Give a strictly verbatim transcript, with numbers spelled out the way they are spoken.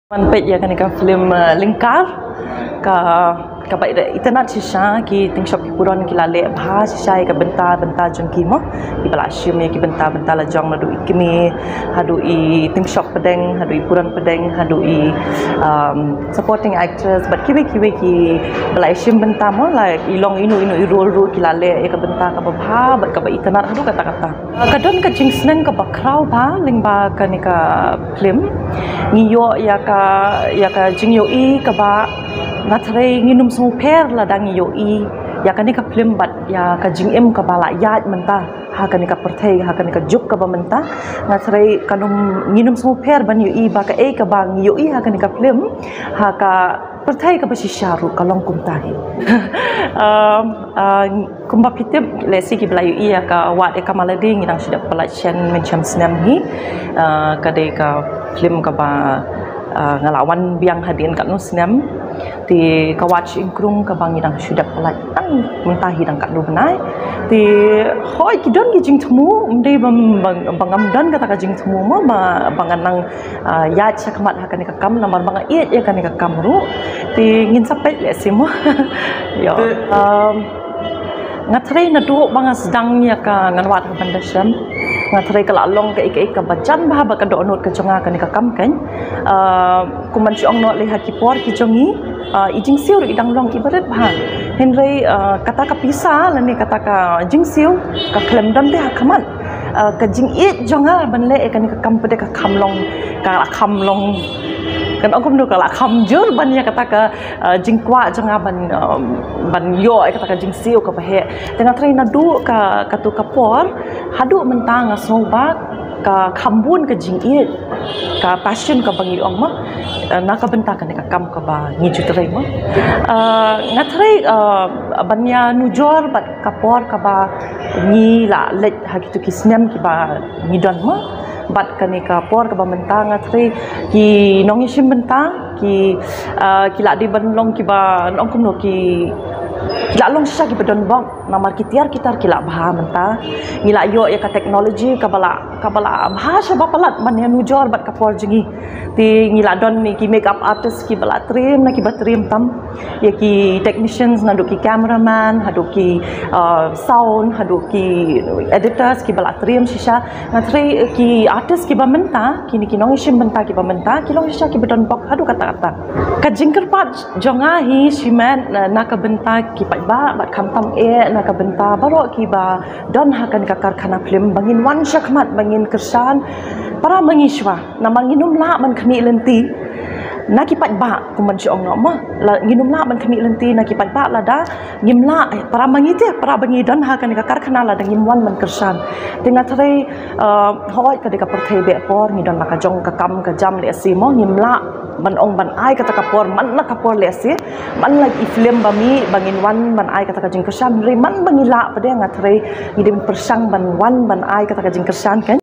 Ban peit ïa kane ka film, uh, Lyngkar, ka, kaba itynnad shisha, ki tyngshop ki puron ki la leh bha shisha ïa ka bynta, bynta jong ki mo. Kiba la shim ïa ki bynta, bynta la jong, naduh i kmie, haduh i tyngshop pdeng, haduh i puron pdeng, haduh i, um, supporting actress, bad kiwei kiwei kiba la shim bynta mo, la i long ino ino i role ruh ki la leh ïa ka bynta kaba bha, bad kaba itynnad haduh katta katta. Ka don ka jingsneng kaba khraw bha lyngba kane ka film. Ngi ïoh ïa ka, ïa ka jingïohi kaba nga threi ngin ym sngewpher lada ngi ïohi ïa kane ka film bad ïa ka jingim kaba la ïaid mynta ha kane ka pyrthei, ha kane ka juk kaba mynta. Nga threi kan ym, ngin ym sngewpher ban ïohi ba kaei kaba ngi ïohi ha kane ka film, ha ka pyrthei kaba shisha ruh ka long kumta hi. Um, uh, kumba phi tip, lehse kiba la ïohi ïa ka Wat Ïa Ka Malade, ngi dang shu dep pyllait shen mynshem snem hi. Uh, ka dei ka film kaba, uh, nga la wan biang hadien katno snem. Te ka Wat Shyieng Krung kaba ngi dang shu dep pyllait tang mynta hi dang katno bnai. Te hooid ki don ki jingthmu, ym dei ba, ba, ba ngam don kata ka jingthmu mo, ba, ba ngan nang, ah, ïaid shakhmat ha kane ka kam namar ba nga ïeit ïa kane ka kam ruh. Te ngin sa peit lehse mo. Ïa. Um, nga threi naduh ba nga sdang ïa ka, ngan wad ha ban da shem. Nga threi ka la long kaei kaei kaba jan bha bad ka dohnud ka jong nga kane ka kam kan. Ah, kum ban shu ong noh lei ha ki por ki jong ngi, ah, i jingsiew ruh i dang long iba rit bha. Hynrei, ah, kata ka pisa lane kata ka jingsiew ka khlem don te ha khmat. Ah, ka jingïeit jong nga ban leh ïa kane ka kam pat de ka kham long, ka la kham long, kan ong kumno, ka la kham jur ban ïa kata ka, ah, jingkwah jong nga ban, ah, ban ïoh ïa kata ka jingsiew kaba heh. Te nga threi naduh ka, katu ka por haduh mynta nga sngew ba ka kham bun ka jingïeit, ka passion kaba ngi ong mo, eh, na ka bynta kane ka kam kaba ngi ju trei mo. Eh, nga threi, eh, ban ïa nujor bad ka por kaba ngi la leit ha kitu ki snem kiba ngi don mo. Bad kane ka por kaba mynta nga threi ki nongïashim bynta, ki, eh, ki la dei ban long kiba, ong kumno, ki, ki la long shisha kiba don bok. Namar ki tiar ki tar ki la bha mynta. Ngi la ïoh ïa ka technology kaba la, kaba la bha sha ba palat ban ïa nujor bad ka por jong ngi. Te ngi la don ne ki makeup artist kiba la triem na kiba triem tam. Ïa ki technicians naduh ki cameraman, haduh ki, uh, sound, haduh ki editors kiba la triem shisha. Nga threi ki artist kiba mynta, kine ki nongïashim bynta kiba mynta, ki long shisha kiba don bok haduh katta katta. Ka jingkyrpad jong nga hi shimet na, na ka bynta ki paidbah bad khamtam eh na ka bynta baroh kiba don ha kane ka karkhana film ba ngin wan shakhmat ba ngin kyrshan para ma ngi shuwa. Namar ngin ym lah ban khmih lynti na ki paidbah, kum ban shu ong noh mo. La, ngin ym lah ban khmih lynti na ki paidbah lada ngim lah, eh, para ma ngi te, para ba ngi don ha kane ka karkhana lada ngim wan ban kyrshan. Te nga threi, eh, hooid ka dei ka pyrthei beh por, ngi don la ka jong ka kam ka jam lehse mo, ngim lah ban ong ban ai kata ka por man la ka por lehse, man la i film ba mih ba ngin wan ban ai kata ka jingkyrshan, hynrei man ba ngi lah pat de nga threi ngi dei ban pyrshang ban wan ban ai kata ka jingkyrshan kan.